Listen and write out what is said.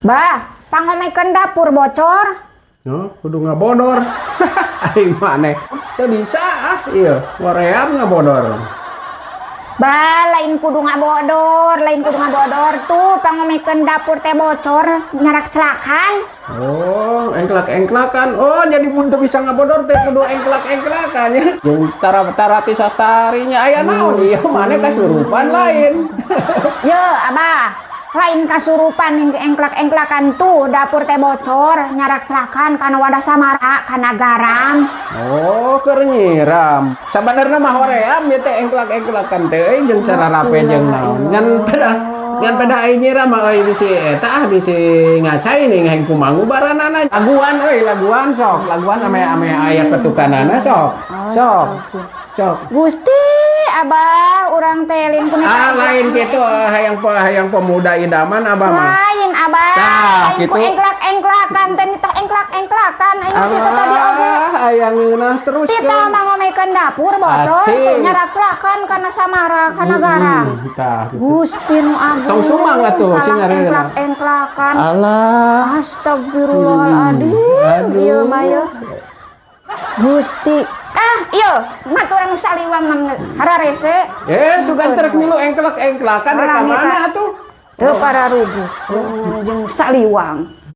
Bah, pangomekeun dapur bocor. No, kudu ngabodor. Aing maneh teu bisa ah, ieu hoream ngabodor. Bah, lain kudu ngabodor, lain kudu ngabodor tuh pangomekeun dapur teh bocor, nyarak celakan. Oh, engklak-engklakan. Oh, jadi mun teu bisa ngabodor teh kudu engklak-engklakan ya. Jeung tara tara ti sasarinya aya naon ieu, maneh kasurupan lain? Ye, Abah. Lain kasurupan yang engklak-engklakan, tuh dapur teh bocor, nyarak celakan karena wadah samara, karena garam. Oh, keur nyiram. Sabenerna mah hoream ieu teh engklak-engklakan teh euy, jeung cara rape jeung naon. Ngan pedah ai nyiram mah euy, bisi eta ah, bisi ngacai nih ngaheng kumangubaranana. Laguan euy, laguan sok, laguan ame ame aya ketukanana sok. Sok. Sok. Gusti, Abah, urang teh lain ku Ah, lain gitu hayang hayang pemuda idaman Abah mah. Lain, Abah, Tah, lain ku gitu. Engklak-engklakan teh, nitah engklak-engklakan aing teh tadi oge. Ah, hayang ngeunah terus Tita kan. Mangomekeun dapur bocor Asik. Tuh nyarak celakan karena samara karena garam. Tah, gitu. Gusti nu agung. Tong sumang atuh, sing kalah ngareuna. Engklak-engklakan. Alah. Astagfirullahaladzim. Aduh. Ieu mah ye. Gusti. Ah, iya, maturan saliwang mah hararese. Eh, sugan trek milu engklak-engklakan rek ka Orang mana eta. atuh? Teu pararuguh jeung saliwang.